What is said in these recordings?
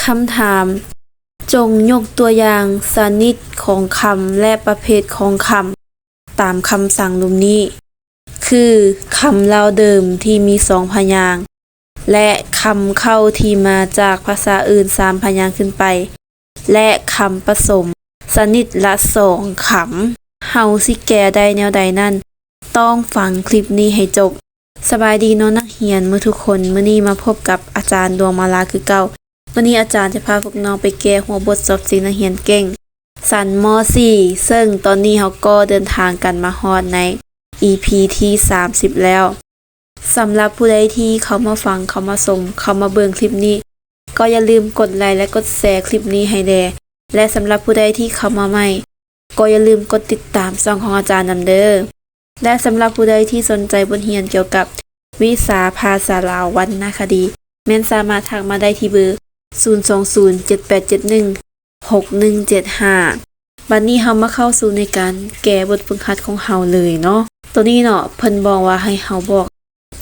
ຄຳຖາມ, ຈົ່ງຍົກຕົວຢ່າງຊະນິດຂອງຄຳ ແລະ ປະເພດຂອງຄຳ ຕາມຄຳສັ່ງລຸ່ມນີ້ ຄື ຄຳລາວເດີມທີ່ມີສອງພະຍາງ ແລະ ຄຳເຄົ້າທີ່ມາຈາກພາສາອື່ນສາມພະຍາງຂຶ້ນໄປ ແລະ ຄຳປະສົມຊະນິດລະສອງຄຳ. ເຮົາຊິແກ້ໄດ້ແນວໃດນັ້ນ ຕ້ອງຟັງຄລິບນີ້ໃຫ້ຈົບ. ສະບາຍດີເນາະນັກຮຽນໝົດທຸກຄົນ, ມື້ນີ້ມາພົບກັບອາຈານດວງມາລາຄືເກົ່າ. ມື້ນີ້ອາຈານຈະພາພວກນ້ອງໄປແກ້ຫົວບົດສອບເສັງນັກຮຽນເກັ່ງ ຊັ້ນ ມ.ສີ່ ເຊິ່ງຕອນນີ້ເຮົາກໍເດີນທາງກັນມາຮອດໃນ ອີພີ ທີ ສາມສິບ ແລ້ວ. ສຳລັບຜູ້ໃດທີ່ເຂົ້າມາຟັງ, ເຂົ້າມາຊົມ, ເຂົ້າມາເບິ່ງຄລິບນີ້ ກໍຢ່າລືມກົດໄລ ແລະ ກົດແຊຄລິບນີ້ໃຫ້ແດ່ ແລະ ສຳລັບຜູ້ໃດທີ່ເຂົ້າມາໃໝ່ ກໍຢ່າລືມກົດຕິດຕາມຊ່ອງຂອງອາຈານນຳເດີ. ແລະ ສຳລັບຜູ້ໃດທີ່ສົນໃຈບົດຮຽນກ່ຽວກັບວິຊາພາສາລາວວັນນະຄະດີ ແມ່ນສາມາດທັກມາໄດ້ທີ່ເບີ ສູນສອງສູນ ເຈັດແປດເຈັດໜຶ່ງ ຫົກໜຶ່ງເຈັດຫ້າ. ບັດນີ້ເຮົາມາເຂົ້າສູ່ໃນການແກ້ບົດຝຶກຫັດຂອງເຮົາເລີຍເນາະ. ໂຕນີ້ເນາະ ເພິ່ນບອກວ່າໃຫ້ເຮົາບອກ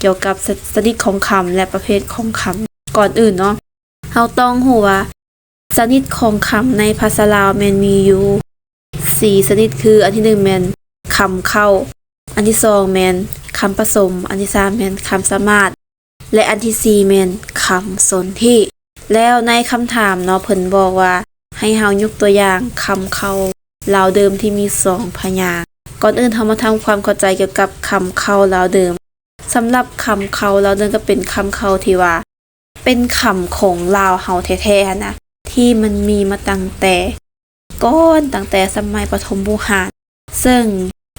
ກ່ຽວກັບຊະ ຊະນິດຂອງຄຳ ແລະ ປະເພດຂອງຄຳ. ກ່ອນອື່ນເນາະ ເຮົາຕ້ອງຮູ້ວ່າຊະນິດຂອງຄຳໃນພາສາລາວແມ່ນມີຢູ່ສີ່ຊະນິດ ຄື ອັນທີໜຶ່ງແມ່ນຄຳເຄົ້າ, ອັນທີສອງແມ່ນຄຳປະສົມ, ອັນທີສາມແມ່ນຄຳສະໝາດ ແລະ ອັນທີສີ່ແມ່ນຄຳສົນທິ. ແລ້ວໃນຄຳຖາມເນາະ ເພິ່ນບອກວ່າໃຫ້ເຮົາຍົກຕົວຢ່າງຄຳເຄົ້າລາວເດີມທີ່ມີສອງພະຍາງ. ກ່ອນອື່ນເຮົາມາທຳຄວາມເຂົ້າໃຈກ່ຽວກັບຄຳເຄົ້າລາວເດີມ. ສຳລັບຄຳເຄົ້າລາວເດີມກໍເປັນຄຳເຄົ້າທີ່ວ່າເປັນຄຳຂອງລາວເຮົາແທ້ໆຫັ້ນນະ ທີ່ມັນມີມາຕັ້ງແຕ່ ກ່ອນ ຕັ້ງແຕ່ສະໄໝປະຖົມບູຮານ ເຊິ່ງ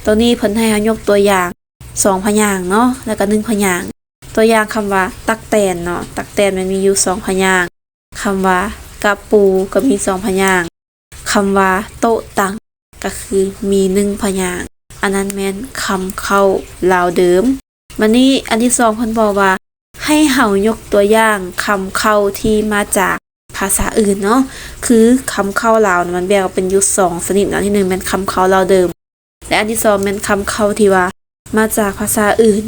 ໂຕນີ້ເພິ່ນໃຫ້ເຮົາຍົກຕົວຢ່າງສອງພະຍາງເນາະ ແລ້ວກໍໜຶ່ງພະຍາງ. ຕົວຢ່າງຄຳວ່າຕັກແຕນເນາະ, ຕັກແຕນມັນມີຢູ່ສອງພະຍາງ, ຄຳວ່າກະປູກໍມີສອງພະຍາງ, ຄຳວ່າໂຕະຕັ່ງກໍຄືມີໜຶ່ງພະຍາງ. ອັນນັ້ນແມ່ນຄຳເຄົ້າລາວເດີມ. ບັດນີ້ອັນທີສອງເພິ່ນບອກວ່າ ໃຫ້ເຮົາຍົກຕົວຢ່າງຄຳເຄົ້າທີ່ມາຈາກພາສາອື່ນເນາະ ຄືຄຳເຄົ້າລາວນະ ມັນແບ່ງອອກເປັນຢູ່ສອງຊະນິດເນາະ. ທີໜຶ່ງແມ່ນຄຳເຄົ້າລາວເດີມ ແລະ ອັນທີສອງແມ່ນຄຳເຄົ້າທີ່ວ່າມາຈາກພາສາອື່ນ.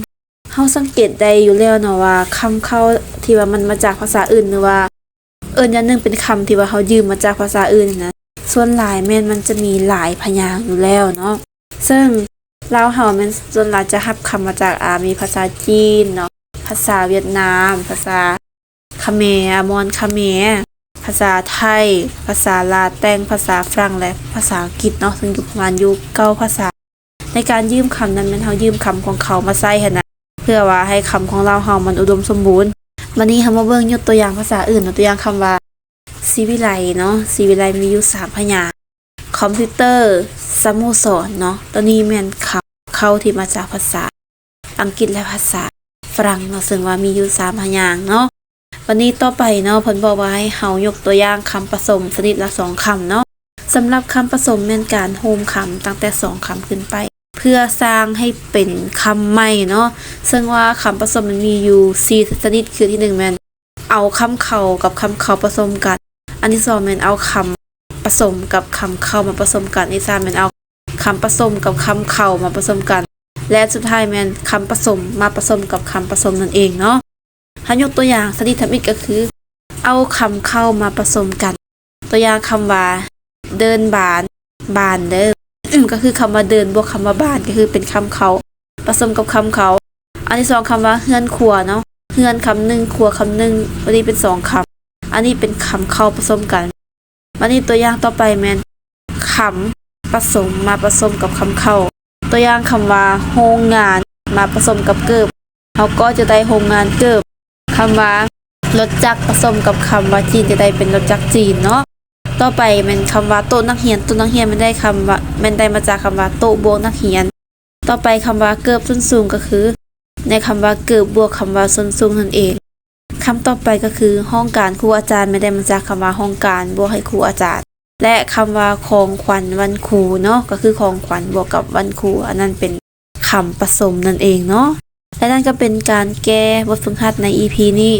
ເຮົາສັງເກດໄດ້ຢູ່ແລ້ວເນາະວ່າ ຄຳເຄົ້າທີ່ວ່າມັນມາຈາກພາສາອື່ນ ຫຼືວ່າ ເອີ້ນຢ່າງໜຶ່ງເປັນຄຳທີ່ວ່າເຮົາຢືມມາຈາກພາສາອື່ນຫັ້ນນະ ສ່ວນຫຼາຍແມ່ນມັນຈະມີຫຼາຍພະຍາງຢູ່ແລ້ວເນາະ. ເຊິ່ງລາວເຮົາແມ່ນສ່ວນຫຼາຍຈະຮັບຄຳມາຈາກ ອາ ມີພາສາຈີນເນາະ, ພາສາຫວຽດນາມ, ພາສາຂະແມ, ອາມອນຂະແມ, ພາສາໄທ, ພາສາລາວແຕ່ງ, ພາສາຝຣັ່ງ ແລະ ພາສາອັງກິດເນາະ, ເຊິ່ງຢູ່ປະມານຢູ່ເກົ້າພາສາ. ໃນການຢືມຄຳນັ້ນແມ່ນເຮົາຢືມຄຳຂອງເຂົາມາໃຊ້ຫັ້ນນະ ເພື່ອວ່າໃຫ້ຄຳຂອງລາວເຮົາມັນອຸດົມສົມບູນ. ບັດນີ້ເຮົາມາເບິ່ງຍົກຕົວຢ່າງພາສາອື່ນເນາະ, ຕົວຢ່າງຄຳວ່າສີວິໄລເນາະ, ສີວິໄລມີຢູ່ສາມພະຍາງ, ຄອມພິວເຕີ, ສະໂມສອນເນາະ. ໂຕນີ້ແມ່ນຄຳເຄົ້າທີ່ມາຈາກພາສາອັງກິດ ແລະ ພາສາຝຣັ່ງເນາະ, ເຊິ່ງວ່າມີຢູ່ສາມພະຍາງເນາະ. ບັດນີ້ຕໍ່ໄປເນາະ ເພິ່ນບອກວ່າໃຫ້ເຮົາຍົກຕົວຢ່າງຄຳປະສົມຊະນິດລະສອງຄຳເນາະ. ສຳລັບຄຳປະສົມແມ່ນການໂຮມຄຳຕັ້ງແຕ່ສອງຄຳຂຶ້ນໄປ ເພື່ອສ້າງໃຫ້ເປັນຄຳໃໝ່ເນາະ. ເຊິ່ງວ່າຄຳປະສົມມັນມີຢູ່ສີ່ຊະນິດ ຄື ທີໜຶ່ງແມ່ນເອົາຄຳເຄົ້າກັບຄຳເຄົ້າປະສົມກັນ, ອັນທີສອງແມ່ນເອົາຄຳປະສົມກັບຄຳເຄົ້າມາປະສົມກັນ, ອັນທີສາມແມ່ນເອົາຄຳປະສົມກັບຄຳເຄົ້າມາປະສົມກັນ ແລະ ອັນສຸດທ້າຍແມ່ນຄຳປະສົມມາປະສົມກັບຄຳປະສົມນັ້ນເອງເນາະ. ເຮົາຍົກຕົວຢ່າງຊະນິດທຳອິດກໍຄື ເອົາຄຳເຄົ້າມາປະສົມກັນ. ຕົວຢ່າງຄຳວ່າ ເດີ່ນບານ, ບານເດີ່ນ ກໍຄືຄຳວ່າເດີ່ນບວກຄຳວ່າບານ ກໍຄືເປັນຄຳເຄົ້າປະສົມກັບຄຳເຄົ້າ. ອັນທີສອງຄຳວ່າເຮືອນຄົວເນາະ, ເຮືອນຄຳໜຶ່ງ ຄົວຄຳໜຶ່ງ, ອັນນີ້ເປັນສອງຄຳ, ອັນນີ້ເປັນຄຳເຄົ້າປະສົມກັນ. ບັດນີ້ຕົວຢ່າງຕໍ່ໄປແມ່ນ ຄຳປະສົມມາປະສົມກັບຄຳເຄົ້າ. ຕົວຢ່າງຄຳວ່າ ໂຮງງານ ມາປະສົມກັບເກີບ, ເຮົາກໍຈະໄດ້ໂຮງງານເກີບ. ຄຳວ່າ ລົດຈັກ ປະສົມກັບຄຳວ່າຈີນ ຈະໄດ້ເປັນລົດຈັກຈີນເນາະ. ຕໍ່ໄປແມ່ນຄຳວ່າ ໂຕະນັກຮຽນ, ໂຕະນັກຮຽນແມ່ນໄດ້ຄຳວ່າ ແມ່ນໄດ້ມາຈາກຄຳວ່າ ໂຕະບວກນັກຮຽນ. ຕໍ່ໄປຄຳວ່າເກີບສົ້ນສູງ ກໍຄືໃນຄຳວ່າເກີບບວກຄຳວ່າສົ້ນສູງນັ້ນເອງ. ຄຳຕໍ່ໄປກໍຄືຫ້ອງການຄູອາຈານ ແມ່ນໄດ້ມາຈາກຄຳວ່າຫ້ອງການບວກໃຫ້ຄູອາຈານ ແລະ ຄຳວ່າຂອງຂວັນວັນຄູເນາະ ກໍຄືຂອງຂວັນບວກກັບວັນຄູ ອັນນັ້ນເປັນຄຳປະສົມນັ້ນເອງເນາະ. ແລະ ນັ້ນກໍເປັນການແກ້ບົດຝຶກຫັດໃນອີພີນີ້.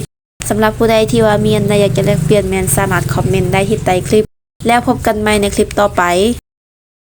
ສຳລັບຜູ້ໃດທີ່ວ່າມີອັນໃດຢາກຈະແລກປ່ຽນ ແມ່ນສາມາດຄອມເມັນໄດ້ທີ່ໃຕ້ຄລິບ. ແລ້ວພົບກັນໃໝ່ໃນຄລິບຕໍ່ໄປ.